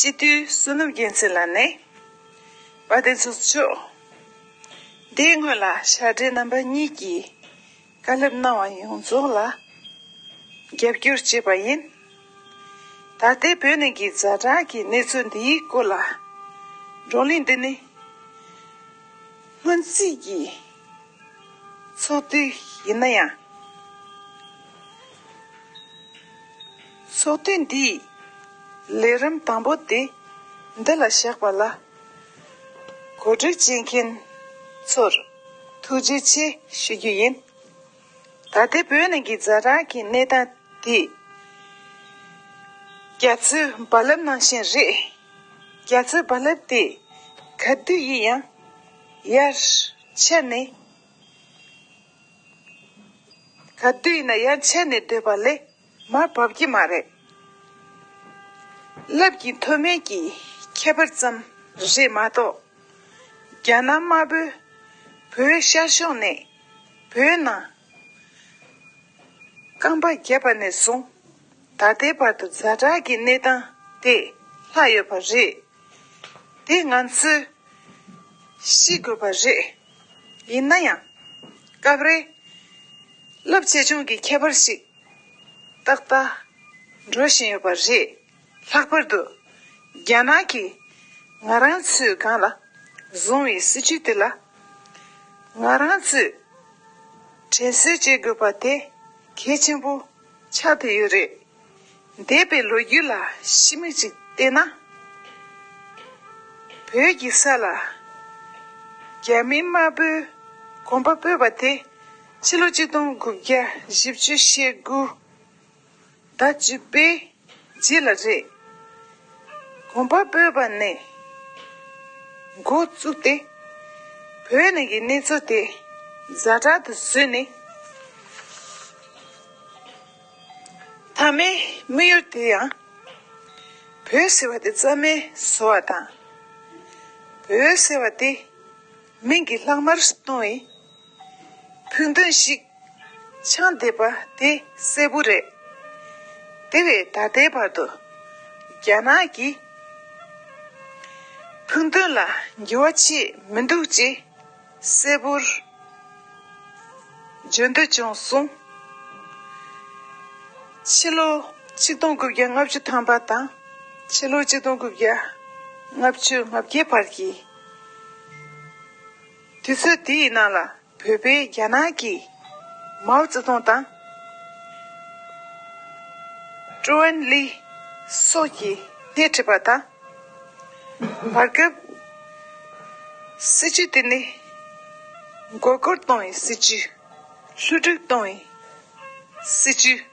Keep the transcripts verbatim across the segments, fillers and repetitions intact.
སྤྱི་འཐུས་བསོད་ནམས་རྒྱལ་མཚན་ལགས་ནས། དཔལ་ལྡན་ཚོགས་གཙོ་མཆོག་འདིའི་སྔོན་ལ་ཕྱག་སྦྲེལ་རྣམ་པ་གཉིས་ཀྱིས་བཀའ་སློབ་གནང་བ་ཡོངས་རྫོགས་ལ་རྒྱབ་སྐྱོར་བྱས་པ་ཡིན། ད་ལྟའི་བོད་ནང་གི་ཛ་དྲག་གི་གནས་ཚུལ་འདིའི་སྐོར་ལ། བགྲོ་གླེང་འདི་ནི་སྔོན་རྩིས་ཀྱི་ཚོགས་དུས་ཡིན་ན་ཡང་། ཚོགས་དུས་འདིའི་ལས་རིམ་དང་པོ་དེ་འདི་ལ་བཞག་པ་ལ། གོ་སྒྲིག་བྱེད་མཁན་ཚོར་ཐུགས་རྗེ་ཆེ་ཞུ་རྒྱུ་ཡིན། ད་ལྟའི་བོད་ནང་གི་ཛ་དྲག་གི་གནས་སྟངས་དེ་རྒྱ་མཚོའི་རྦ་རླབས་ནང་བཞིན་རེད། རྒྱ་མཚོའི་རྦ་རླབས་དེ་ག་དུས་ཡིན་ཡང་ཡར་འཕྱར་ནས། ག་དུས་ཡིན་ན་ཡར་འཕྱར་ནས་སྡོད་པ་ལས་མར་བབས་ཀྱི་མ་རེད། རླབས་ཀྱི་མཐོ་དམན་གྱི་ཁྱད་པར་ཙམ་རེད་མ་གཏོགས། རྒྱ་ནག་དམར་པོས་བོད་ཤར་ཕྱོགས་ནས་བོད་ནང་རྐང་པ་བརྒྱབ་པ་ནས་བཟུང་ད་ལྟའི་བར་དུ་ཛ་དྲག་གི་གནས་སྟངས་དེ་ལྷག་ཡོད་པ་རེད། དེ་ང་ཚོས་ཤེས་དགོས་པ་རེད། ཡིན་ན་ཡང་། སྐབས་རེ་རླབས་ཆེ་ཆུང་གི་ཁྱད་པར་ཞིག་ཏག་ཏག་འགྲོ་བཞིན་ཡོད་པ་རེད། ལྷག་པར་དུ་རྒྱ་ནག་གིས་ང་རང་ཚོའི་སྒང་ལ་བཟུང་བའི་སྲིད་ཇུས་དེ་ལ་ང་རང་ཚོས་དྲན་གསོ་བྱེད་དགོས་པ་དེ་གལ་ཆེན་པོ་ཆགས་བསྡད་ཡོད་རེད། འདས་པའི་ལོ་རྒྱུས་ལ་ཕྱི་མིག་ཅིག་བལྟས་ན། བོད་ཀྱི་ས་ལ་རྒྱ་མི་དམར་པོའི་གོམ་པ་སྤོས་པ་དེ་ཕྱི་ལོ་ཆིག་སྟོང་དགུ་བརྒྱ་བཞི་བཅུ་ཞེ་དགུ་ཟླ་བཅུ་པའི་རྗེས་ལ་རེད། གོམ་པ་སྤོས་པ་ནས་འགོ་བཙུགས་ཏེ་བོད་ནང་གི་གནས་ཚུལ་དེ་ཛ་དྲག་ཏུ་བཟོས་ནས། མཐའ་མའི་དམིགས་ཡུལ་དེ་ཡང་། བོད་ཟེར་བ་དེ་རྩ་མེད་བཟོ་བ་དང་། བོད་ཟེར་བ་དེ་མིང་གི་ལྷག་མར་གཏོང་བའི་ཕུགས་འདུན་ཞིག་འཆང་བསྡད་པ་དེ་གསལ་པོ་རེད། དེ་བས་ད་ལྟའི་བར་དུ་རྒྱ་ནག་གིས་ཕུགས་འདུན་ལ་འགྱུར་བ་ཕྱིན་མི་འདུག་ཅེས་གསལ་པོར་བརྗོད་འདོད་བྱུང་སོང་། ཕྱི་ལོ་ཆིག་སྟོང་དགུ་བརྒྱ་ལྔ་བཅུ་ཐམ་པ་དང་ཕྱི་ལོ་ཆིག་སྟོང་དགུ་བརྒྱ་ལྔ་བཅུ་ང་བརྒྱད་བར་གྱི་དུས་ཚོད་དེའི་ནང་ལ་བོད་པས་རྒྱ་ནག་གི་མའོ་ཙེ་ཏུང་དང་ཀྲོའུ་ཨེན་ལི་སོགས་ཀྱི་སྣེ་ཁྲིད་པ་དང་། བར་སྐབས་སྲིད་ཇུས་དེ་ནི་མགོ་སྐོར་གཏོང་བའི་སྲིད་ཇུས། བསླུ་བྲིད་གཏོང་བའི་སྲིད་ཇུས།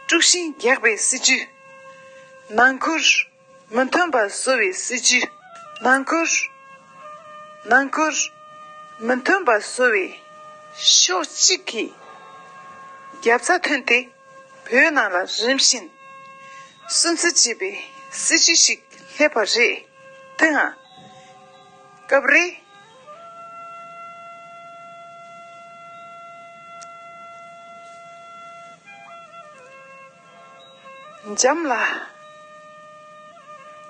དཀྲུག་ཤིང་རྒྱག་པའི་སྲིད་ཇུས། ནང་ཁུལ་མི་མཐུན་པ་བཟོ་བའི་སྲིད་ཇུས། ནང་ཁུལ་ནང་ཁུལ་མི་མཐུན་པ་བཟོ་བའི་ཕྱོགས་གཅིག་གི་རྒྱབ་རྩ་ཐོན་ཏེ། བོད་ནང་ལ་རིམ་བཞིན་སུན་གཙེར་བྱེད་པའི་སྲིད་ཇུས་ཤིག་སླེབས་པ་རེད། དེའང་སྐབས་རེ་འཇམ་ལ།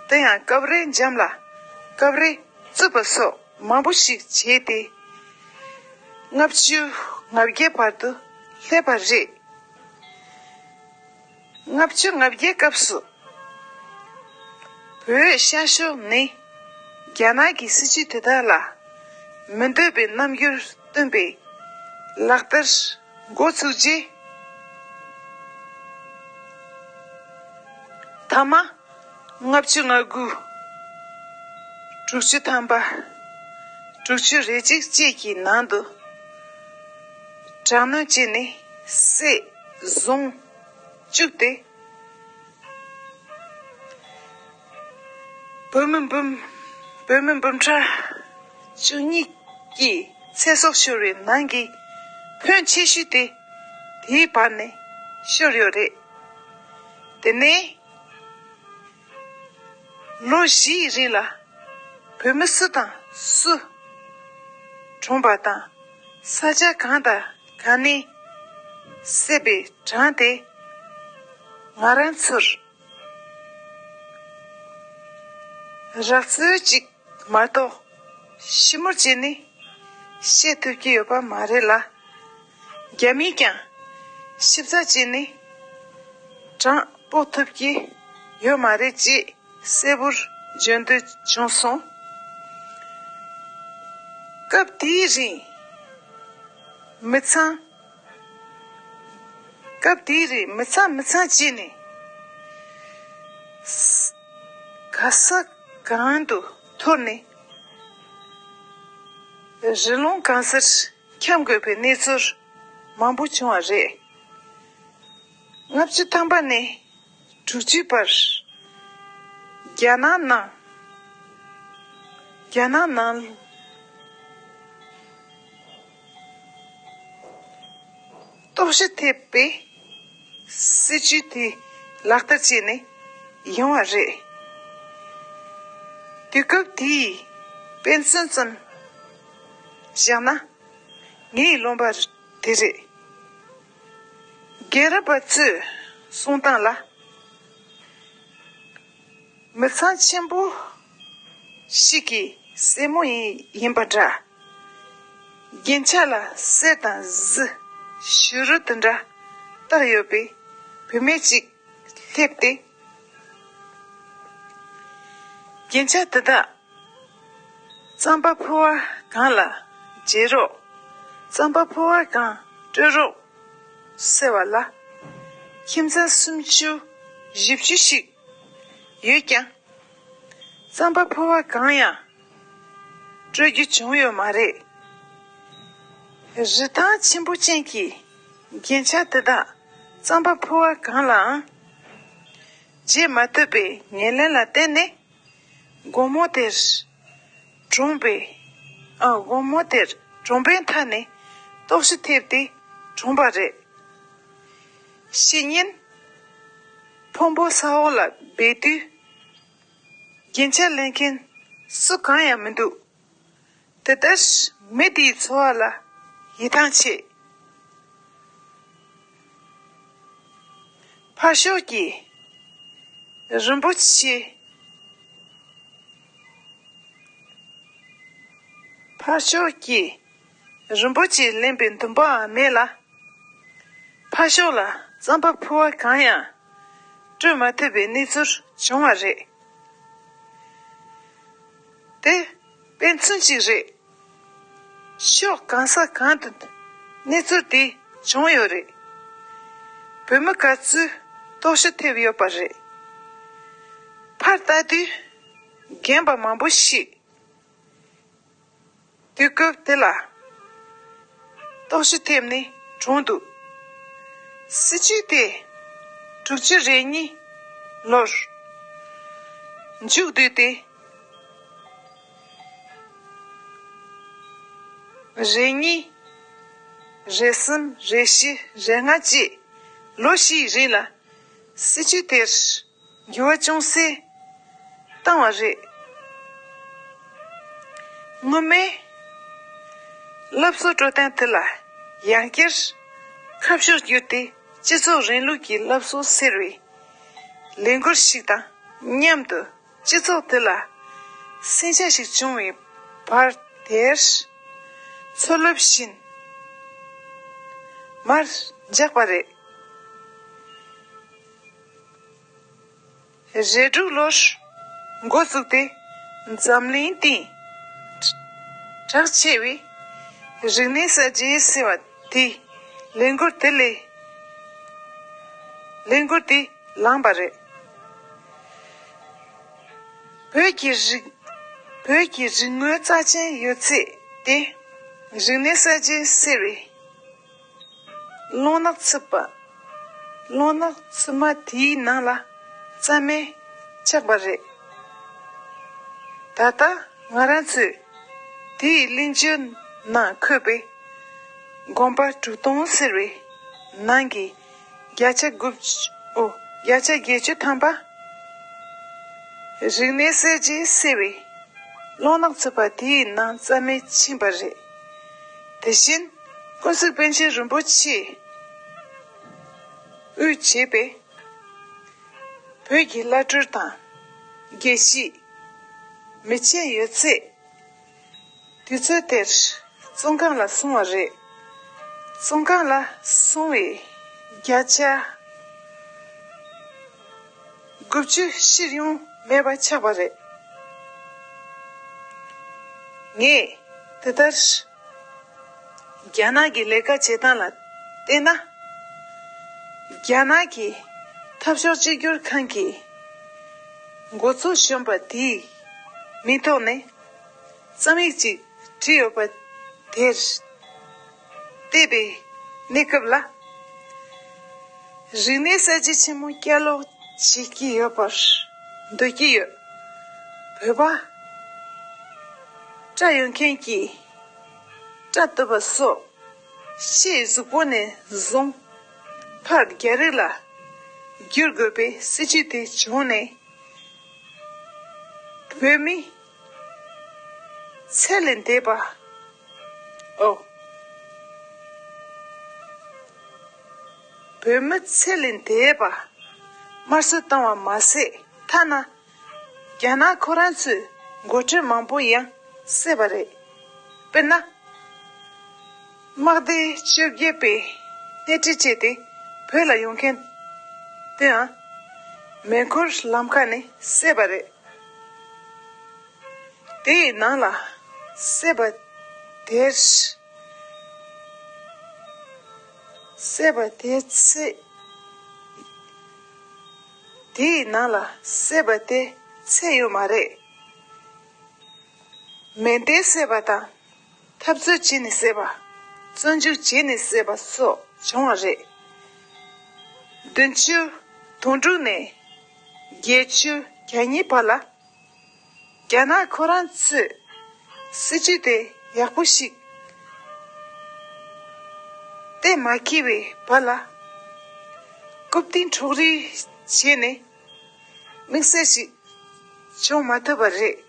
དེ་ཡང་སྐབས་རེ་འཇམ་ལ། སྐབས་རེ་རྩུབ་པ་སོགས་མང་པོ་ཞིག་བྱས་ཏེ། ལྔ་བཅུ་ང་བརྒྱད་བར་དུ་སླེབས་པ་རེད། ལྔ་བཅུ་ང་བརྒྱད་སྐབས་སུ། བོད་ཤར་ཕྱོགས་ནས་རྒྱ་ནག་གི་སྲིད་ཇུས་དེ་དག་ལ་མི་འདོད་པའི་རྣམ་འགྱུར་སྟོན་པའི་ལག་བསྟར་འགོ་ཚུགས་རྗེས། མཐའ་མ་ལྔ་བཅུ་ང་དགུ། དྲུག་ཅུ་ཐམ་པ། དྲུག་ཅུ་རེ་གཅིག་བཅས་ཀྱི་ནང་དུ་དྲག་གནོན་བྱས་ནས་བསད་བཟུང་བཅུག་སྟེ། བོད་མི་འབུམ་བོད་མི་འབུམ་ཕྲག་བཅུ་གཉིས་ཀྱི་ཚེ་སྲོག་ཤོར་བའི་ནང་གི་ཕོན་ཆེ་ཤོས་དེ་དེའི་བར་ནས་ཤོར་ཡོད་རེད། དེ་ནས་ལོ་བཞིའི་རིང་ལ་བོད་མི་སུ་དང་སུ་གྲོངས་པ་དང་ས་ཆ་གང་དང་གང་ནས་བསད་པའི་གྲངས་དེ་ང་རང་ཚོར་ རགས་ཚོད་ཅིག་མ་གཏོགས་ཞིབ་མོར་བྱས་ནས་བཤད་ཐུབ་ཀྱི་ཡོད་པ་མ་རེད་ལ། རྒྱ་མིས་ཀྱང་ཞིབ་ཚགས་བྱས་ནས་གྲངས་དཔོག་ཐུབ་ཀྱི་ཡོད་མ་རེད་ཅེས་གསལ་པོར་བརྗོད་འདོད་བྱུང་སོང་། སྐབས་དེའི་རིང་མི་ཚང་། སྐབས་དེའི་རིང་མི་ཚང་མི་ཚང་བྱས་ནས་ག་ས་གང་དུ་འཐོར་ནས་རི་ལུང་གང་སར་འཁྱམས་དགོས་པའི་གནས་ཚུལ་མང་པོ་བྱུང་བ་རེད། ལྔ་བཅུ་ཐམ་པ་ནས་དྲུག་ཅུའི་བར་རྒྱ་ནག་ནང་རྒྱ་ནག་ནང་རྟོག་ཞིབ་ཐེབས་པའི་སྲིད་ཇུས་དེ་ལག་བསྟར་བྱས་ནས་ཡོང་བ་རེད། དུས་སྐབས་དེའི་དཔེ་མཚོན་ཙམ་བཞག་ན། ངའི་ལུང་པ་དེ་རེད། རྒན་རབས་པ་ཚོས་གསུང་སྟངས་ལ། མི་ཚང་ཆེན་པོ་ཞིག་གི་སྲས་མོ་ཡིན་ཡིན་པ་འདྲ། རྒྱན་ཆ་ལ་གསེར་དང་གཟི་བྱུ་རུ་དེ་འདྲ་བཏགས་ཡོད་པའི་བུད་མེད་ཅིག་སླེབས་ཏེ། རྒྱན་ཆ་དེ་དག་རྩམ་པ་ཕོ་བ་གང་ལ་བརྗེ་རོགས། རྩམ་པ་ཕོ་བ་གང་སྤྲོད་རོགས་ཟེར་བ་ལ། ཁྱིམ་ཚང་སུམ་ཅུ་བཞི་བཅུ་ཞིག་ཡོད་ཀྱང་། རྩམ་པ་ཕོ་བ་གང་ཡང་སྤྲོད་རྒྱུ་བྱུང་ཡོད་མ་རེད། རི་ཐང་ཆེན་པོ་ཅན་གྱི་རྒྱན་ཆ་དེ་དག་རྩམ་པ་ཕོ་བ་གང་ལའང་བརྗེ་མ་ཐུབ་པའི་ཉེར་ལེན་ལ་བརྟེན་ནས། དགོང་མོ་དེར་གྲོང་པའི། ཨ། དགོང་མོ་དེར་གྲོང་པའི་མཐའ་ནས་རྟོག་ཞིབ་ཐེབས་ཏེ་གྲོངས་པ་རེད། ཕྱི་ཉིན་ཕུང་པོ་ས་འོག་ལ་སྦས་དུས། རྒྱན་ཆ་ལེན་མཁན་སུ་གང་ཡང་མི་འདུག་དེ་ལྟར་མི་དེའི་འཚོ་བ་ལ་ཡིད་ཐང་ཆད། ཕར་ཕྱོགས་ཀྱི་རིན་པོ་ཆེ། ཕར་ཕྱོགས་ཀྱི་རིན་པོ་ཆེ་ལེན་པའི་འདུན་པའང་མེད་ལ། ཕར་ཕྱོགས་ལ་རྩམ་པ་ཕོ་བ་གང་ཡང་སྤྲོད་མ་ཐུབ་པའི་གནས་ཚུལ་བྱུང་བ་རེད། དེ་དཔེ་མཚོན་ཅིག་རེད། ཕྱོགས་གང་ས་གང་དུ་གནས་ཚུལ་དེ་བྱུང་ཡོད་རེད། བུད་མེད་ག་ཚོད་རྟོག་ཞིབ་ཐེབས་ཡོད་པ་རེད། ཕར་ལྟ་དུས་རྒན་པ་མང་པོ་ཞིག་དུས་སྐབས་དེ་ལ་རྟོག་ཞིབ་ཐེབས་ནས་གྲོངས་འདུག་སྲིད་ཇུས་དེ་དྲུག་ཅུ་རེ་གཉིས་ལོར་མཇུག་བསྡུས་ཏེ། རེ་གཉིས། རེ་གསུམ། རེ་བཞི། རེ་ལྔ་བཅས་ལོ་བཞིའི་རིང་ལ་སྲིད་ཇུས་དེར་འགྱུར་བ་ཅུང་ཟད་བཏང་བ་རེད། སྔོན་མའི་སློབ་གསོ་སྤྲོད་སྟངས་དེ་ལ་ཡང་བསྐྱར་ཁ་ཕྱོགས་བསྒྱུར་ཏེ། སྤྱི་ཚོགས་རིང་ལུགས་ཀྱི་སློབ་གསོ་ཟེར་བའི་ལས་འགུལ་ཞིག་དང་མཉམ་དུ། སྤྱི་ཚོགས་དེ་ལ་ཟིང་ཆ་ཞིག་བྱུང་བའི་བར་དེར། མཚོ་རླབས་བཞིན་མར་འཇགས་པ་རེད། རེ་དྲུག་ལོར་འགོ་བཙུགས་ཏེ། འཛམ་གླིང་སྟེང་གྲགས་ཆེ་བའི་རིག་གནས་གསར་བརྗེ་ཟེར་བ་དེའི་ལས་འགུལ་དེ་ལས། ལས་འགུལ་དེ་ལངས་པ་རེད། བོད་ཀྱི་རིག་བོད་ཀྱི་རིག་དངོས་རྩ་ཆེན་ཡོད་ཚད་དེ་རིག་གནས་གསར་བརྗེ་ཟེར་བའི་རླུང་ནག་འཚུབ་པ། རླུང་ནག་འཚུབ་མ་དེའི་ནང་ལ་རྩ་མེད་ཆགས་པ་རེད། ད་ལྟ་ང་རང་ཚོས་དེའི་གླེང་བརྗོད་ནང་འཁོད་པའི་དགོངས་པ་དྲུག་སྟོང་ཟེར་བའི་ནང་གི་བརྒྱ་ཆ་དགུ། ཨོ། བརྒྱ་ཆ་བརྒྱད་ཅུ་ཐམ་པ། རིག་གནས་གསར་བརྗེ་ཟེར་བའི་རླུང་ནག་འཚུབ་པ་དེའི་ནང་རྩ་མེད་ཕྱིན་པ་རེད། དེ་བཞིན་ཀུན་གཟིགས་པཎ་ཆེན་རིན་པོ་ཆེས་དབུས་བྱས་པའི་བོད་ཀྱི་བླ་སྤྲུལ་དང་དགེ་བཤེས། མི་ཆེན་ཡོད་ཚད་དུས་ཚོད་དེར་བཙོན་ཁང་ལ་སོང་བ་རེད། བཙོན་ཁང་ལ་སོང་བའི་བརྒྱ་ཆ་དགུ་བཅུ་ཕྱིར་ཡོང་མེད་པ་ཆགས་པ་རེད། ངས་དེ་ལྟར་རྒྱ་ནག་གི་ལས་ཀ་བྱེད་སྟངས་ལ་བལྟས་ན། རྒྱ་ནག་གི་འཐབ་ཕྱོགས་གཅིག་གྱུར་ཁང་གི་འགོ་གཙོ་གཞོན་པ་དེས་མིང་ཐོག་ནས་རྩོམ་ཡིག་ཅིག་བྲིས་ཡོད་པ་དེར་བལྟས་པའི་གནས་སྐབས་ལ། རིག་གནས་གསར་བརྗེ་ཆེན་མོ་བསྐྱར་ལོག་བྱེད་ཀྱི་ཡོད་པར་འདོད་ཀྱི་ཡོད། བོད་པ་སྐྲ་ཡོད་མཁན་གྱིས་སྐྲ་གཏུབ་པ་སོགས་ཕྱིའི་གཟུགས་པོ་ནས་བཟུང་ཕར་རྒྱ་རིགས་ལ་བསྒྱུར་དགོས་པའི་སྲིད་ཇུས་དེ་བྱུང་ནས། བོད་མི་ཚེ་ལས་འདས་པ། ཨོ། བོད་མི་ཚེ་ལས་འདས་པ་དམར་གསོད་བཏང་བ་མ་ཟད། ཐ་ན་རྒྱ་ནག་ཁོ་རང་ཚོའི་འགོ་ཁྲིད་མང་པོ་ཡང་བསད་པ་རེད། དཔེར་ན། དམག་སྡེ་བཅོ་བརྒྱད་པས་སྣེ་ཁྲིད་བྱས་ཏེ་བོད་ལ་ཡོང་མཁན་དེའང་མེ་འཁོར་ལམ་ཁ་ནས་བསད་པ་རེད། དེའི་ནང་ལ་བསད་པ་དེར། བསད་པ་དེ་ཚེ། དེའི་ནང་ལ་བསད་པ་དེ་ཚད་ཡོད་མ་རེད། མེ་མདས་བསད་པ་དང་། འཐབ་རྩོད་བྱས་ནས་བསད་པ། བཙོན་འཇུག་བྱས་ནས་བསད་པ་སོགས་བྱུང་བ་རེད། བདུན་ཅུ་དོན་དྲུག་ནས་བརྒྱད་ཅུ་གྱ་གཉིས་བར་ལ། རྒྱ་ནག་ཁོ་རང་ཚོས་སྲིད་ཇུས་དེ་ཡག་པོ་ཞིག་གཏན་མ་འཁེལ་བའི་བར་ལ། རྐུབ་སྟེགས་འཕྲོག་རེས་བྱས་ནས་དམིགས་བསལ་ཞིག་བྱུང་མ་ཐུབ་པ་རེད།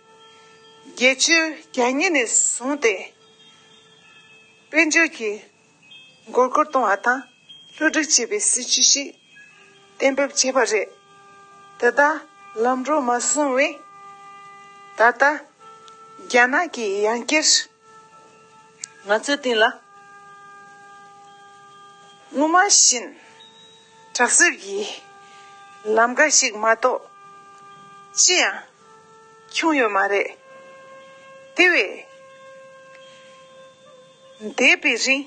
བརྒྱད་ཅུ་གྱ་གཉིས་ནས་བཟུང་སྟེ་དཔལ་འབྱོར་གྱི་མགོ་སྐོར་གཏོང་བ་དང་བསླུ་བྲིད་བྱེད་པའི་སྲིད་ཇུས་ཤིག་གཏན་འབེབས་བྱས་པ་རེད། དེ་དག་ལམ་འགྲོ་མ་སོང་བས། ད་ལྟ་རྒྱ་ནག་གིས་ཡང་བསྐྱར་ང་ཚོའི་སྟེང་ལ་སྔོན་མ་བཞིན་དྲག་ཟབ་ཀྱི་ལམ་ཁ་ཞིག་མ་གཏོགས་ཅི་ཡང་བྱུང་ཡོད་མ་རེད། དེ་བས་འདས་པའི་རིང་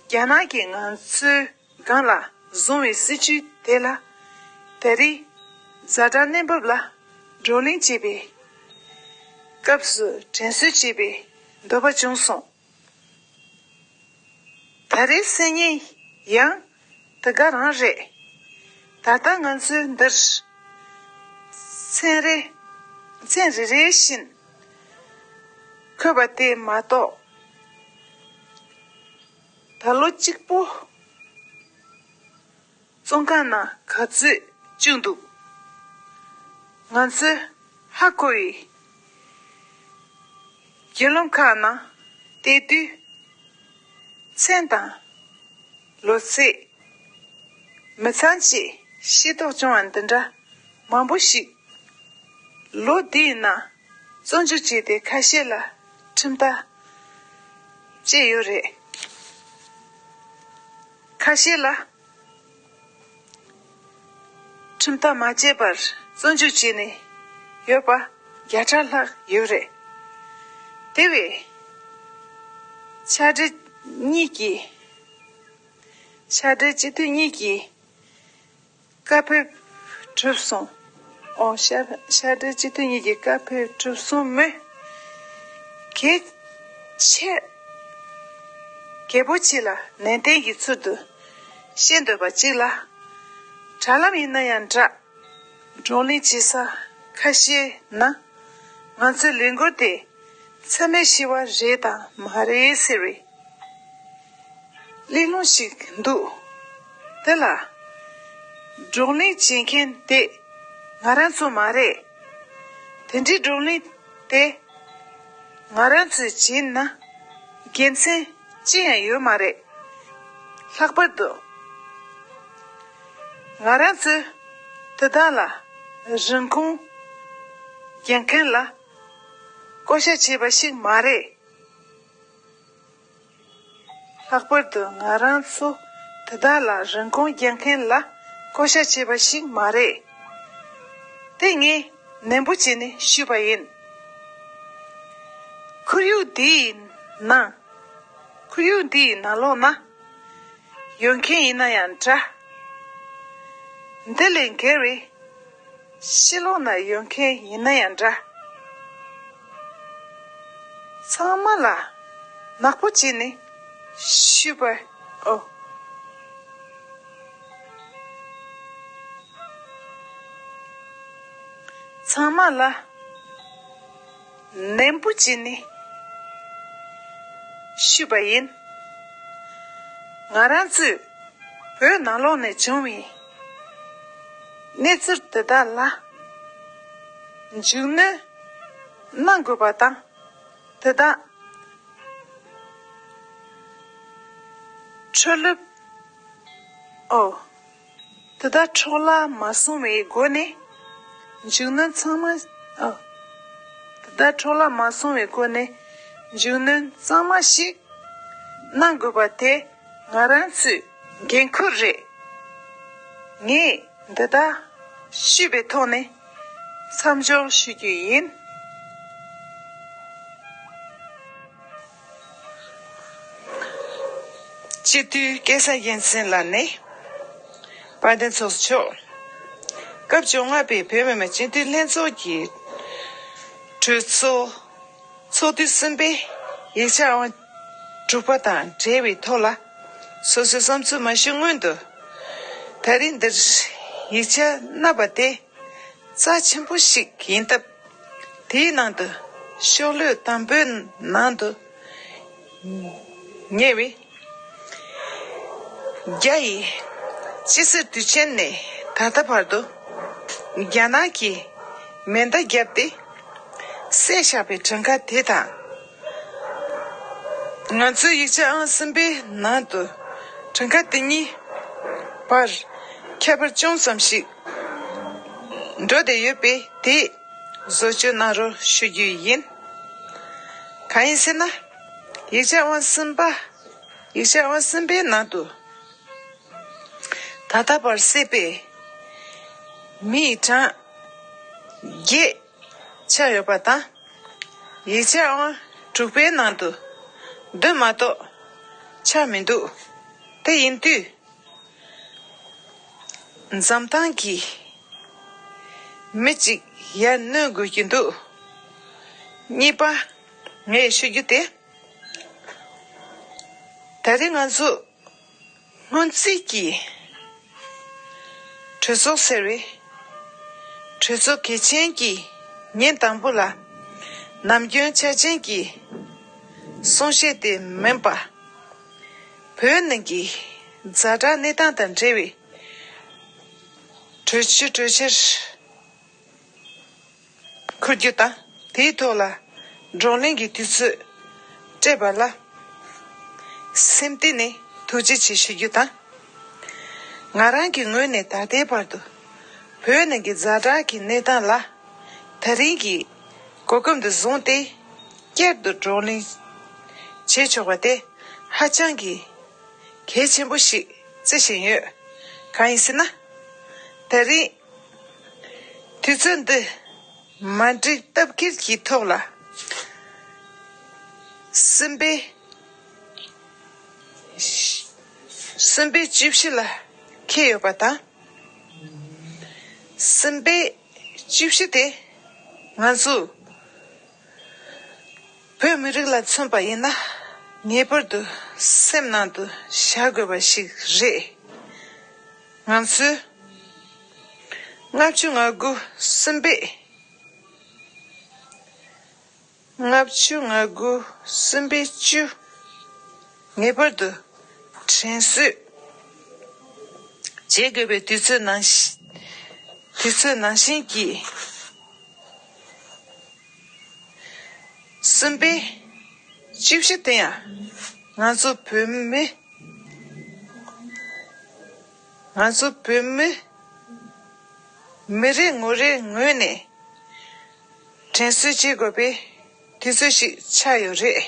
རྒྱ་ནག་གིས་ང་ཚོའི་སྒང་ལ་བཟུང་བའི་སྲིད་ཇུས་དེ་ལ་ད་རེས་ཛ་དྲག་གནས་བབ་ལ་བགྲོ་གླེང་བྱེད་པའི་སྐབས་སུ་དྲན་གསོ་བྱེད་པའི་འདོད་པ་བྱུང་སོང་། ད་རེས་སེམས་ཉིད་ཡང་དེ་ག་རང་རེད། ད་ལྟ་ང་ཚོའི་འདིར་མཚན་རེ་མཚན་རེ་རེ་བཞིན་འཁོད་པ་དེ་མ་གཏོགས། ད་ལོ་གཅིག་པོ་བཙོན་ཁང་ནང་ག་ཚོད་བཅུག་འདུག་ང་ཚོས་ཧ་གོ་བའི་བརྒྱུད་ལམ་ཁག་ནང་བལྟས་དུས། མཚན་དང་ལོ་ཚད། མི་ཚང་བཅས་ཤེས་རྟོགས་བྱུང་བ་འདི་འདྲ་མང་པོ་ཞིག་ལོ་འདིའི་ནང་བཙོན་འཇུག་བྱས་ཏེ་ཁ་ཤས་ལ་ཁྲིམས་ཐག་བཅད་ཡོད་རེད། ཁ་ཤས་ལ་ཁྲིམས་ཐག་མ་བཅད་པར་བཙོན་འཇུག་བྱས་ནས་ཡོད་པ་བརྒྱ་ཕྲག་ལྷག་ཡོད་རེད། དེ་བས་ཕྱག་སྦྲེལ་གཉིས་ཀྱིས་ཕྱག་སྦྲེལ་སྤྱི་འཐུས་གཉིས་ཀྱིས་བཀའ་ཕེབས་གྲུབ་སོང་། ཨོ། ཕྱག་ཕྱག་སྦྲེལ་སྤྱི་འཐུས་གཉིས་ཀྱིས་བཀའ་ཕེབས་གྲུབ་སོང་མོད། གལ་ཆེ་གལ་པོ་ཆེ་ལ་ནན་ཏན་གྱི་ཚུལ་དུ་བཤད་འདོད་པ་གཅིག་ལ། དྲ་ལམ་ཡིན་ན་ཡང་འདྲ། བགྲོ་གླེང་བྱེད་ས་ཁ་ཤས་ན་ང་ཚོའི་ལས་འགུལ་དེ་མཚམས་མེད་ཞི་བ་རེད་དང་མ་རེད་ཟེར་བའི་གླེང་སློང་ཞིག་འདུག་དེ་ལ་བགྲོ་གླེང་བྱེད་མཁན་དེ་ང་རང་ཚོ་མ་རེད། དེ་འདྲའི་བགྲོ་གླེང་དེ་ང་རང་ཚོས་བྱས་ན་དགེ་མཚན་ཅི་ཡང་ཡོད་མ་རེད། ལྷག་པར་དུ་ང་རང་ཚོས་དེ་དག་ལ་རིན་གོང་རྒྱག་མཁན་ལ་ བསྐོ་བཞག་བྱས་པ་ཞིག་མ་རེད། ལྷག་པར་དུ་ང་རང་ཚོ་དེ་དག་ལ་རིན་གོང་རྒྱག་མཁན་ལ་བསྐོ་བཞག་བྱས་པ་ཞིག་མ་རེད། དེ་ངས་ནན་པོ་བྱས་ནས་ཞུས་པ་ཡིན། ཁོར་ཡུག་འདིའི་ནང་། ཁོར་ཡུག་འདིའི་ནང་ལོགས་ན་ཡོད་མཁན་ཡིན་ན་ཡང་འདྲ། འདི་ལས་བརྒལ་བའི་ཕྱི་ལོགས་ན་ཡོད་མཁན་ཡིན་ན་ཡང་འདྲ། ཚང་མ་ལ་ནག་པོ་བྱས་ནས་ཞུས་པ། ཨོ། ཚང་མ་ལ་ནན་པོ་བྱས་ནས་ཞུས་པ་ཡིན། ང་རང་ཚོས་བོད་ནང་ལོགས་ནས་བྱུང་བའི་གནས་ཚུལ་དེ་དག་ལ་མཇུག་སྣོན་གནང་དགོས་པ་དང་། དེ་དག་འཕྲོ་བརླག་ཨོ། དེ་དག་འཕྲོ་བརླག་མ་སོང་བའི་སྒོ་ནས་མཇུག་སྣོན་ཚང་མ། ཨོ། དེ་དག་འཕྲོ་བརླག་མ་སོང་བའི་སྒོ་ནས་མཇུག་སྣོན་གཙང་མ་ཞིག་གནང་དགོས་པ་དེ་ང་རང་ཚོའི་འགན་ཁུར་རེད། ངས་འདི་དག་ཞུས་པའི་ཐོག་ནས་མཚམས་འཇོག་ཞུ་རྒྱུ་ཡིན། སྤྱི་འཐུས་སྐལ་བཟང་རྒྱལ་མཚན་ལགས་ནས། དཔལ་ལྡན་ཚོགས་གཙོ་མཆོག་སྐབས་བཅོ་ལྔ་པའི་བོད་མི་མང་སྤྱི་འཐུས་ལྷན་ཚོགས་ཀྱི་གྲོས་ཚོགས་ཚོགས་དུས་གསུམ་པའི་ཡིག་ཆ་དབང་དྲུག་པ་དང་འབྲེལ་བའི་ཐོག་ལ་སོ་སོའི་བསམ་ཚུལ་མ་ཞུ་སྔོན་དུ། ད་རིང་འདིར་ཡིག་ཆ་བསྣམས་པ་དེ་རྩ་ཆེན་པོ་ཞིག་ཡིན་སྟབས། དེའི་ནང་དུ་ཤོག་ལྷེ་དང་པོའི་ནང་དུ་ཉེ་བའི་རྒྱ་ཡི་སྤྱི་ཟླ་དུས་ཆེན་ནས་ད་ལྟ་བར་དུ་རྒྱ་ནག་གིས་མེ་མདའ་བརྒྱབ་སྟེ་བསད་བཞག་པའི་གྲངས་ཀ་དེ་དང་། ང་ཚོའི་ཡིག་ཆ་ཨང་གསུམ་པའི་ནང་དུ་གྲངས་ཀ་དེ་གཉིས་བར་ཁྱད་པར་ཅུང་ཙམ་ཞིག་འགྲོ་བསྡད་ཡོད་པས། དེ་བཟོ་བཅོས་གནང་རོགས་ཞུ་རྒྱུ་ཡིན། གང་ཡིན་ཟེར་ན། ཡིག་ཆ་དབང་གསུམ་པ། ཡིག་ཆ་དབང་གསུམ་པའི་ནང་དུ་ད་ལྟ་བར་བསད་པའི་མི་ཡི་གྲངས་བརྒྱད་ཆགས་ཡོད་པ་དང་། ཡིག་ཆ་དབང་དྲུག་པའི་ནང་དུ་བདུན་མ་གཏོགས་ཆགས་མི་འདུག་དེ་ཡིན་དུས། འཛམ་ཐང་གི་མི་གཅིག་ཡར་གནོན་དགོས་ཀྱི་འདུག་གཉིས་པ། ངས་ཞུ་རྒྱུ་དེ། ད་རེས་ང་ཚོ་སྔོན་རྩིས་ཀྱི་གྲོས་ཚོགས་ཟེར་བའི་གྲོས་ཚོགས་གལ་ཆེན་གྱི་ཉིན་དང་པོ་ལ། ནམ་རྒྱུན་འཆར་ཅན་གྱི་གསུང་བཤད་དེ་མིན་པ། བོད་ནང་གི་ཛ་དྲག་གནས་སྟངས་དང་འབྲེལ་བའི་གྲོས་ཆོད་གྲོས་འཆར་འཁུར་རྒྱུ་དང་། དེའི་ཐོག་ལ་བགྲོ་གླེང་གི་དུས་ཚོད་སྤྲད་པ་ལ་སེམས་གཏིང་ནས་ཐུགས་རྗེ་ཆེ་ཞུ་རྒྱུ་དང་། ང་རང་གི་ངོས་ནས་ད་ལྟའི་བར་དུ་བོད་ནང་གི་ཛ་དྲག་གི་གནས་སྟངས་ལ་ད་རིང་གི་གོ་སྐབས་འདི་བཟུང་སྟེ་བསྐྱར་དུ་བགྲོ་གླེང་བྱེད་ཆོག་པ་དེ་ཧ་ཅང་གི་གལ་ཆེན་པོ་ཞིག་བརྩི་བཞིན་ཡོད། གང་ཡིན་ཟེར་ན། ད་རིང་དུས་ཚོད་འདི་མ་འགྲིག་སྟབས་འཁེལ་གྱི་ཐོག་ལ། གསུམ་པའི་གསུམ་པའི་བཅུ་བཞི་ལ་འཁེལ་ཡོད་པ་དང་། གསུམ་པའི་བཅུ་བཞི་དེ་ང་ཚོ་བོད་མི་རིགས་ལ་མཚོན་པ་ཡིན་ན། ངེས་པར་དུ་སེམས་ནང་དུ་བཞག་དགོས་པ་ཞིག་རེད། ང་ཚོས་ལྔ་བཅུ་ང་དགུ་གསུམ་པའི། ལྔ་བཅུ་ང་དགུ་གསུམ་པའི་བཅུ། ངེས་པར་དུ་དྲན་གསོ་བྱེད་དགོས་པའི་དུས་ཚོད་ནང་། དུས་ཚོད་ནང་བཞིན་གྱི་གསུམ་པའི་བཅུ་བཞི་དེ་ཡང་ང་ཚོ་བོད་མི། ང་ཚོ་བོད་མི་མི་རེ་ངོ་རེའི་ངོས་ནས་དྲན་གསོ་བྱེད་དགོས་པའི་ དུས་ཚོད་ཞིག་ཆགས་ཡོད་རེད།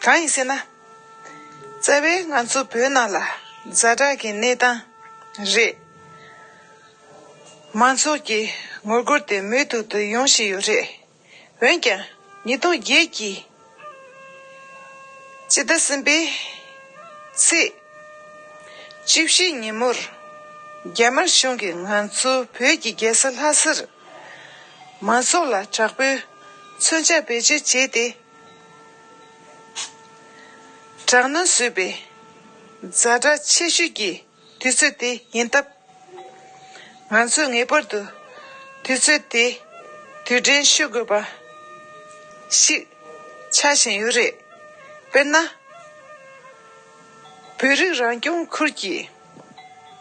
གང་ཡིན་ཟེར་ན། རྩ་བའི་ང་ཚོ་བོད་ནང་ལ་ཛ་དྲག་གི་གནས་སྟངས་རེད། མང་ཚོགས་ཀྱི་ངོ་རྒོལ་དེ་མུ་མཐུད་དུ་ཡོང་བཞིན་ཡོད་རེད། འོན་ཀྱང་ཉིས་སྟོང་བརྒྱད་ཀྱི་སྤྱི་ཟླ་གསུམ་པའི་ཚེས་བཅུ་བཞི་ཉིན་མོར་རྒྱ་དམར་གཞུང་གིས་ང་ཚོ་བོད་ཀྱི་རྒྱལ་ས་ལྷ་སར་མང་ཚོགས་ལ་དྲག་པོའི་མཚོན་ཆ་བེད་སྤྱོད་བྱས་ཏེ། དྲག་གནོན་བཟོས་པའི་ཛ་དྲག་ཆེ་ཤོས་ཀྱི་དུས་ཚོད་དེ་ཡིན་སྟབས། ང་ཚོས་ངེས་པར་དུ་དུས་ཚོད་དེ་དུས་དྲན་ཞུ་དགོས་པ་ཞིག་ཆགས་བཞིན་ཡོད་རེད། དཔེར་ན། བོད་རིགས་རང་སྐྱོང་ཁུལ་གྱི་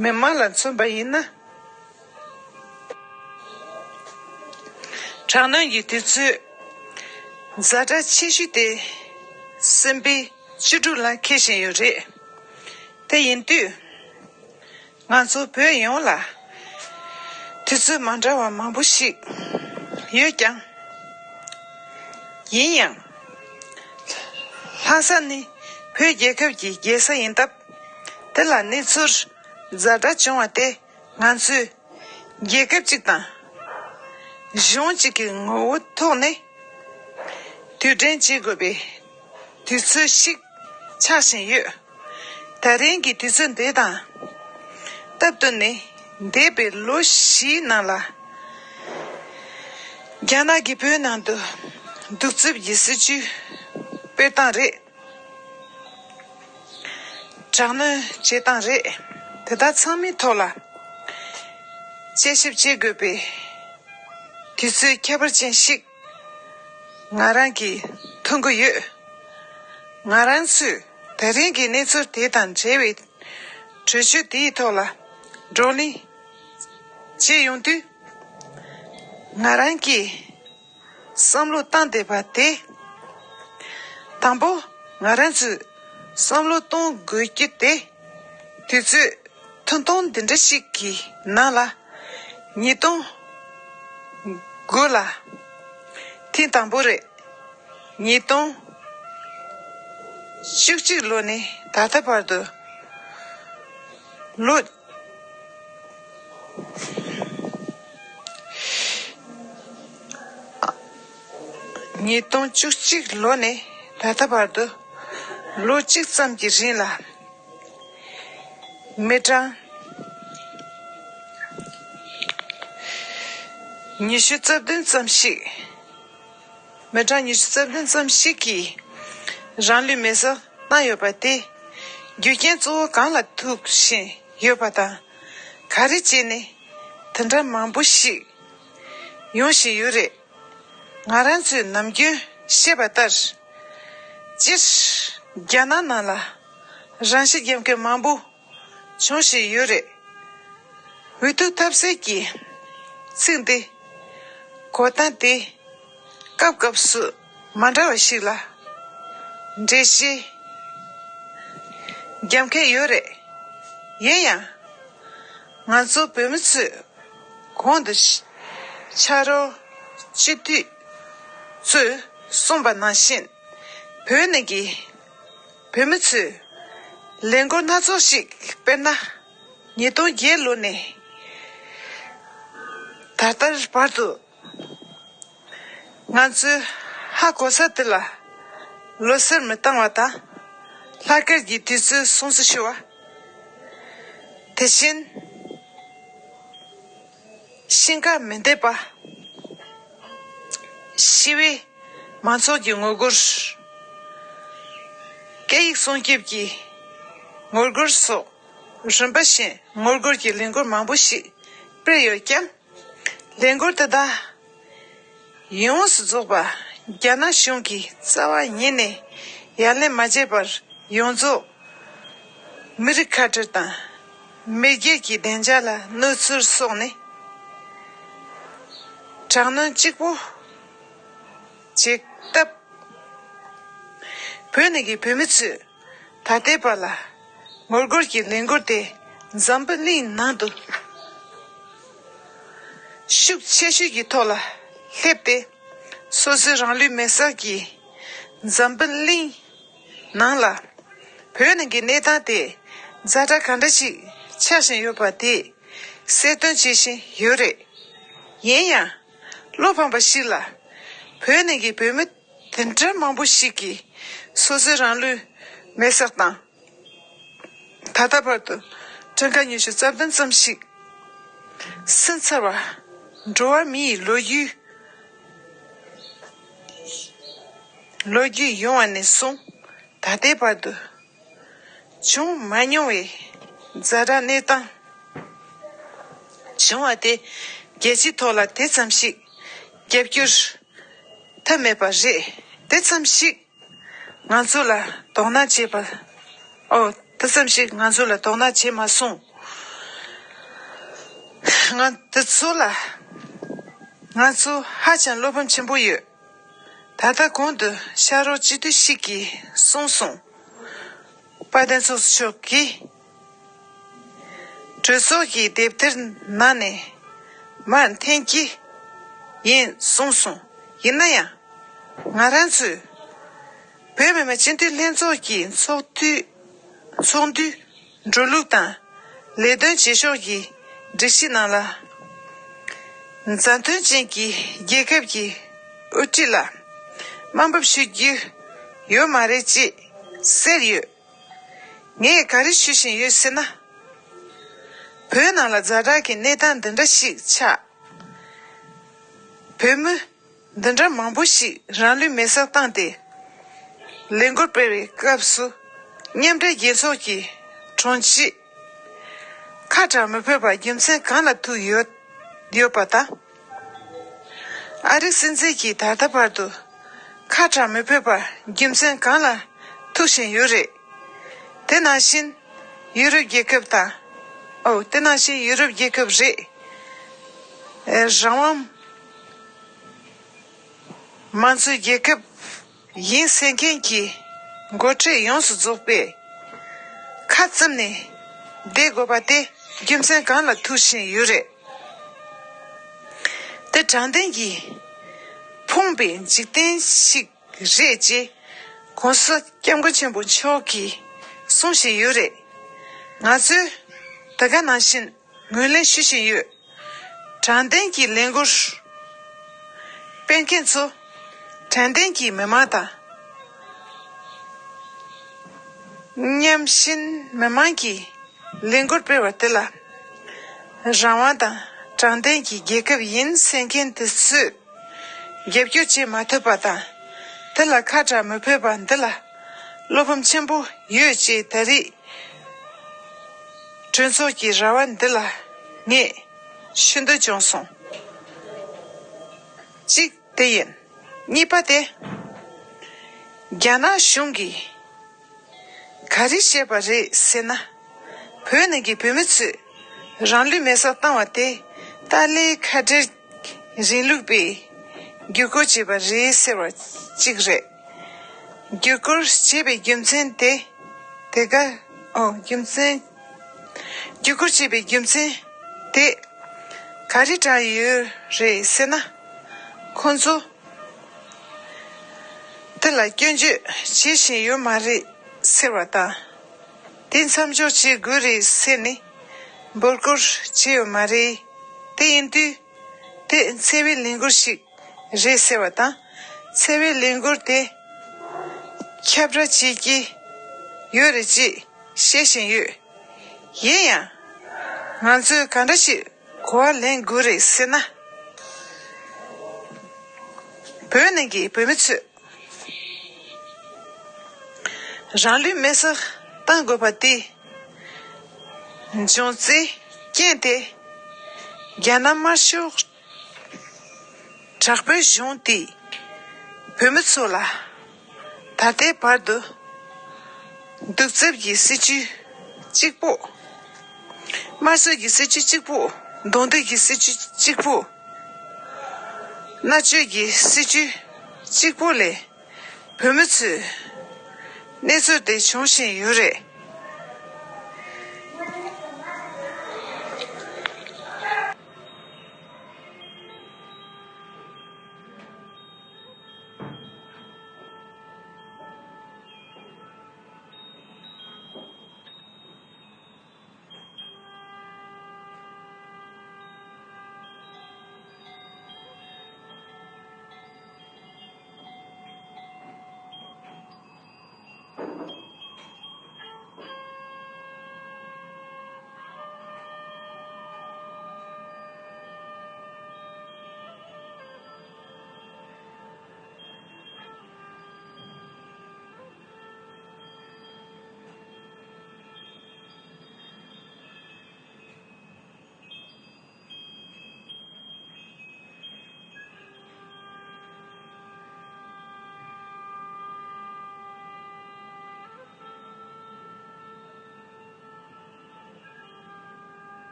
མི་མང་ལ་མཚོན་པ་ཡིན་ན། དྲག་གནོན་གྱི་དུས་ཚོད་ཛ་དྲག་ཆེ་ཤོས་དེ་གསུམ་པའི་བཅུ་དྲུག་ལ་འཁེལ་བཞིན་ཡོད་རེད། དེ་ཡིན་དུས། ང་ཚོ་བོད་ཡོངས་ལ་དུས་ཚོད་མ་འདྲ་བ་མང་པོ་ཞིག་ཡོད་ཀྱང་། ཡིན་ཡང་། ལྷ་ས་ནི་བོད་རྒྱལ་ཁབ་ཀྱི་རྒྱལ་ས་ཡིན་སྟབས། དེ་ལ་གནས་ཚུལ་ཛ་དྲག་བྱུང་བ་དེ་ང་ཚོས་རྒྱལ་ཁབ་ཅིག་དང་གཞུང་གཅིག་གི་ངོ་བོ་ཐོག་ནས་དུས་དྲན་བྱེད་དགོས་པའི་དུས་ཚོད་ཞིག་ཆགས་བཞིན་ཡོད། ད་རིང་གི་དུས་ཚོད་འདི་དང་སྟབས་བསྟུན་ནས་འདས་པའི་ལོ་བཞིའི་ནང་ལ་རྒྱ་ནག་གིས་བོད་ནང་དུ་གདུག་རྩུབ་ཀྱི་སྲིད་བྱུས་སྤེལ་སྟངས་རེད། དྲག་གནོན་བྱེད་སྟངས་རེད། དེ་དག་ཚང་མའི་ཐོག་ལ་དཔྱད་ཞིབ་བྱེད་དགོས་པའི་དུས་ཚོད་ཁྱད་པར་ཅན་ཞིག་ང་རང་གིས་མཐོང་གི་ཡོད། ང་རང་ཚོས་ད་རིང་གི་གནས་ཚུལ་དེ་དང་འབྲེལ་བའི་གྲོས་ཆོད་དེའི་ཐོག་ལ་བགྲོ་གླེང་བྱེད་ཡོང་དུས། ང་རང་གིས་བསམ་བློ་བཏང་བསྡད་པ་དེ། དང་པོ། ང་རང་ཚོས་བསམ་བློ་གཏོང་དགོས་རྒྱུ་དེ། དུས་ཚོད་ཐུང་ཐུང་འདི་འདྲ་ཞིག་གི་ནང་ལ། ཉིས་སྟོང་དགུ་ལ་ཐེངས་དང་པོ་རེད། ཉིས་སྟོང་བཅུ་གཅིག་ལོ་ནས་ད་ལྟ་བར་དུ་ལོ། ཉིས་སྟོང་བཅུ་གཅིག་ལོ་ནས་ད་ལྟ་བར་དུ་ལོ་གཅིག་ཙམ་གྱི་རིང་ལ། མི་གྲངས་ཉི་ཤུ་རྩ་བདུན་ཙམ་ཞིག་མི་གྲངས་ཉི་ཤུ་རྩ་བདུན་ཙམ་ཞིག་གིས་རང་ལུས་མེར་སྲེག་བཏང་ཡོད་པ་དེ། རྒྱུ་རྐྱེན་གཙོ་བོ་གང་ལ་ཐུག་བཞིན་ཡོད་པ་དང་། ག་རེ་བྱས་ནས་དེ་འདྲ་མང་པོ་ཞིག་ཡོང་བཞིན་ཡོད་རེད། ང་རང་ཚོས་ནམ་རྒྱུན་བཤད་པ་ལྟར། སྤྱིར་རྒྱ་ནག་ནང་ལ་རང་ཤི་རྒྱག་མཁན་མང་པོ་བྱུང་བཞིན་ཡོད་རེད། འུ་ཐུག་ཐབས་ཟད་ཀྱི་ཚིག་འདི་གོ་སྟངས་དེ་སྐབས་སྐབས་སུ་མ་འདྲ་བ་ཞིག་ལ་འགྲེལ་བཤད་རྒྱབ་མཁན་ཡོད་རེད། ཡིན་ཡང་། ང་ཚོ་བོད་མི་ཚོས་གོང་དུ་ཕྱག་རོགས་སྤྱི་འཐུས་ཚོས་གསུངས་པ་ནང་བཞིན། བོད་ནང་གི་བོད་མི་ཚོས་ལས་འགུལ་སྣ་ཚོགས་ཤིག་དཔེར་ན། ཉིས་སྟོང་བརྒྱད་ལོ་ནས་ད་ལྟར་བར་དུ། ང་ཚོས་ཧ་གོ་ས་དེ་ལ་ལོ་གསར་མི་བཏང་བ་དང་། ལྷག་དཀར་གྱི་དུས་ཚོད་སྲུང་བརྩི་ཞུ་བ། དེ་བཞིན། ཤིང་ཁ་མི་འདེབས་པ། ཞི་བའི་མང་ཚོགས་ཀྱི་ངོ་རྒོལ། སྐད་ཡིག་སྲུང་སྐྱོབ་ཀྱི་ངོ་རྒོལ་སོགས་རིམ་པ་བཞིན་ངོ་རྒོལ་གྱི་ལས་འགུལ་མང་པོ་ཞིག་སྤེལ་ཡོད་ཀྱང་། ལས་འགུལ་དེ་དག་ཡོངས་སུ་རྫོགས་པ་རྒྱ་ནག་གཞུང་གིས་རྩ་བ་ཉིད་ནས་ཡ་ལན་མ་བརྒྱབ་པར། ཡོངས་རྫོགས་མི་རིགས་ཁ་བྲལ་དང་མི་སྒེར་གྱི་བདེ་འཇགས་ལ་གནོད་འཚེ་སོང་ནས། དྲག་གནོན་གཅིག་པུ་བྱེད་སྟབས། བོད་ནང་གི་བོད་མི་ཚོས་ད་ལྟའི་བར་ལ་ངོ་རྒོལ་གྱི་ལས་འགུལ་དེ་འཛམ་བུ་གླིང་ནང་དུ་ཤུགས་ཆེ་ཤོས་ཀྱི་ཐོག་ལ་སླེབས་ཏེ། སོ་སོའི་རང་ལུས་མེར་སྲེག་གིས་འཛམ་བུ་གླིང་ནང་ལ་བོད་ནང་གི་གནས་སྟངས་དེ་ཛ་དྲག་ག་འདྲ་ཞིག་ཆགས་བཞིན་ཡོད་པ་དེ་གསལ་སྟོན་བྱེད་བཞིན་ཡོད་རེད། ཡིན་ཡང་། བློ་ཕམ་པ་ཞིག་ལ། བོད་ནང་གི་བོད་མི་དེ་འདྲ་མང་པོ་ཞིག་གིས་སོ་སོའི་རང་ལུས་མེར་སྲེག་བཏང་། ད་ལྟ་བར་དུ་གྲངས་ཀ་ཉི་ཤུ་རྩ་བདུན་ཙམ་ཞིག་ཟིན་ཚར་བ། འགྲོ་བ་མི་ཡི་ལོ་རྒྱུས། ལོ་རྒྱུས་ཡོང་བ་ནས་བཟུང་ད་ལྟའི་བར་དུ་བྱུང་མ་མྱོང་བའི་ཛ་དྲག་གནས་སྟངས་བྱུང་བ་དེ་རྒྱལ་སྤྱིའི་ཐོག་ལ་དེ་ཙམ་ཞིག་རྒྱབ་སྐྱོར་ཐབས་མེད་པ་རེད། དེ་ཙམ་ཞིག་ང་ཚོ་ལ་དོ་སྣང་བྱེད་པ། ཨོ། དེ་ཙམ་ཞིག་ང་ཚོ་ལ་དོ་སྣང་བྱེད་མ་སོང་། ང་དེ་ཚོ་ལ་ང་ཚོ་ཧ་ཅང་བློ་ཕམ་ཆེན་པོ་ཡོད། ད་ལྟ་གོང་དུ་ཤག་རོགས་སྤྱི་འཐུས་ཤིག་གིས་གསུངས་སོང་། དཔལ་ལྡན་ཚོགས་གཙོ་མཆོག་གིས་གྲོས་ཚོགས་ཀྱི་དེབ་ཐེར་ནང་ནས་མར་འཐེན་གྱི་ཡིན་གསུངས་སོང་། ཡིན་ན་ཡང་། ང་རང་ཚོས་བོད་མི་མང་སྤྱི་འཐུས་ལྷན་ཚོགས་ཀྱི་ཚོགས་འདུ་ཚོགས་འདུའི་འགྲོ་ལུགས་དང་ལས་དོན་བྱེད་ཕྱོགས་ཀྱི་སྒྲིག་གཞི་ནང་ལ། མཛའ་མཐུན་ཅན་གྱི་རྒྱལ་ཁབ་ཀྱི་དབུ་ཁྲིད་ལ་དམའ་འབེབས་ཞུ་རྒྱུ་ཡོད་མ་རེད་ཅེས་གསལ་ཡོད། ངས་ག་རེ་ཞུ་བཞིན་ཡོད་ཟེར་ན། བོད་ནང་ལ་ཛ་དྲག་གི་གནས་སྟངས་འདི་འདྲ་ཞིག་ཆགས། བོད་མི་འདི་འདྲ་མང་པོ་ཞིག་རང་ལུས་མེར་སྲེག་བཏང་སྟེ། ལས་འགུལ་སྤེལ་བའི་སྐབས་སུ་མཉམ་འབྲེལ་རྒྱལ་ཚོགས་ཀྱི་དྲུང་ཆེས་ཁ་གྲག་མི་ཕོད་པ་རྒྱུ་མཚན་གང་ལ་ཐུག་ཡོད་ཡོད་པ་དང་། ཨ་རིའི་སྲིད་འཛིན་གྱིས་ད་ལྟ་བར་དུ་ཁ་གྲག་མི་ཕོད་པ་རྒྱུ་མཚན་གང་ལ་ཐུག་བཞིན་ཡོད་རེད། དེ་ནང་བཞིན་ཡུ་རོབ་རྒྱལ་ཁབ་དང་། ཨོ། དེ་ནང་བཞིན་ཡུ་རོབ་རྒྱལ་ཁབ་རེད། ཨེ། རང་དབང་མང་གཙོའི་རྒྱལ་ཁབ་ཡིན་ཟེར་མཁན་གྱི་འགོ་ཁྲིད་ཡོངས་སུ་རྫོགས་པའི་ཁ་བཙུམ་ནས་བསྡད་དགོས་པ་དེ་རྒྱུ་མཚན་གང་ལ་ཐུག་བཞིན་ཡོད་རེད། དེ་དྲང་བདེན་གྱིས་ཕོངས་པའི་འཇིག་རྟེན་ཞིག་རེད་ཅེས་༸གོང་ས་༸སྐྱབས་མགོན་ཆེན་པོ་མཆོག་གིས་གསུང་བཞིན་ཡོད་རེད། ང་ཚོས་དེ་ག་ནང་བཞིན་ངོས་ལེན་ཞུ་བཞིན་ཡོད། དྲང་བདེན་གྱི་ལས་འགུལ་སྤེལ་མཁན་ཚོ་དྲང་བདེན་གྱི་མི་མང་དང་། མཉམ་ཞིང་མི་མང་གིས་ལས་འགུལ་སྤེལ་བ་དེ་ལ་རང་དབང་དང་དྲང་བདེན་གྱི་རྒྱལ་ཁབ་ཡིན་ཟེར་མཁན་དེ་ཚོས་རྒྱབ་སྐྱོར་བྱེད་མ་ཐུབ་པ་དང་། དེ་ལ་ཁ་གྲག་མི་ཕོད་པ་འདི་ལ་བློ་ཕམ་ཆེན་པོ་ཡོད་ཅེས་ད་རེས་གྲོས་ཚོགས་ཀྱི་ར་བ་འདི་ལ་ངས་ཞུ་འདོད་བྱུང་སོང་། གཅིག་དེ་ཡིན། གཉིས་པ་དེ། རྒྱ་ནག་གཞུང་གིས་ག་རེ་བཤད་པ་རེད་ཟེར་ན། བོད་ནང་གི་བོད་མི་ཚོས་རང་ལུས་མེར་སྲེག་བཏང་བ་དེ་ཏཱ་ལའི་ཁ་བྲལ་རིང་ལུགས་པས་བརྒྱུད་སྐུལ་བྱས་པ་རེད་ཟེར་བ་གཅིག་རེད། བརྒྱུད་སྐུལ་བྱས་པའི་རྒྱུ་མཚན་དེ། དེ་ག་ཨོ། རྒྱུ་མཚན། བརྒྱུད་སྐུལ་བྱས་པའི་རྒྱུ་མཚན་དེ་ག་རེ་དྲངས་ཡོད་རེད་ཟེར་ན། ཁོང་ཚོ་དེ་ལ་སྐྱོན་བརྗོད་བྱེད་བཞིན་ཡོད་མ་རེད་ཟེར་བ་དང་། དེ་མཚམས་འཇོག་བྱེད་དགོས་རེད་ཟེར་ནས་འབོད་སྐུལ་བྱས་ཡོད་མ་རེད། དེ་ཡིན་དུས་དེ་འཚེ་བའི་ལས་འགུལ་ཞིག་རེད་ཟེར་བ་དང་། འཚེ་བའི་ལས་འགུལ་དེ་ཁྱབ་བསྒྲགས་བྱེད་ཀྱི་ཡོད་རེད་ཅེས་བཤད་བཞིན་ཡོད། ཡིན་ཡང་། ང་ཚོས་ག་འདྲ་ཞིག་གོ་བ་ལེན་དགོས་རེད་ཟེར་ན། བོད་ནང་གི་བོད་མི་ཚོས་རང་ལུས་མེར་སྲེག་གཏང་དགོས་པ་དེ་འབྱུང་རྩའི་རྐྱེན་དེ་རྒྱ་ནག་དམར་ཤོག་དྲག་པོའི་གཞུང་དེས་བོད་མི་ཚོ་ལ་ད་ལྟའི་བར་དུ་གདུག་རྩུབ་ཀྱི་སྲིད་བྱུས་གཅིག་པོ། དམར་གསོད་ཀྱི་སྲིད་བྱུས་གཅིག་པོ། གདོང་གཏུག་གི་སྲིད་བྱུས་གཅིག་པོ། མནར་གཅོད་ཀྱི་སྲིད་བྱུས་གཅིག་པོ་ལས་བོད་མི་ཚོའི་གནས་ཚུལ་དེ་བྱུང་བཞིན་ཡོད་རེད།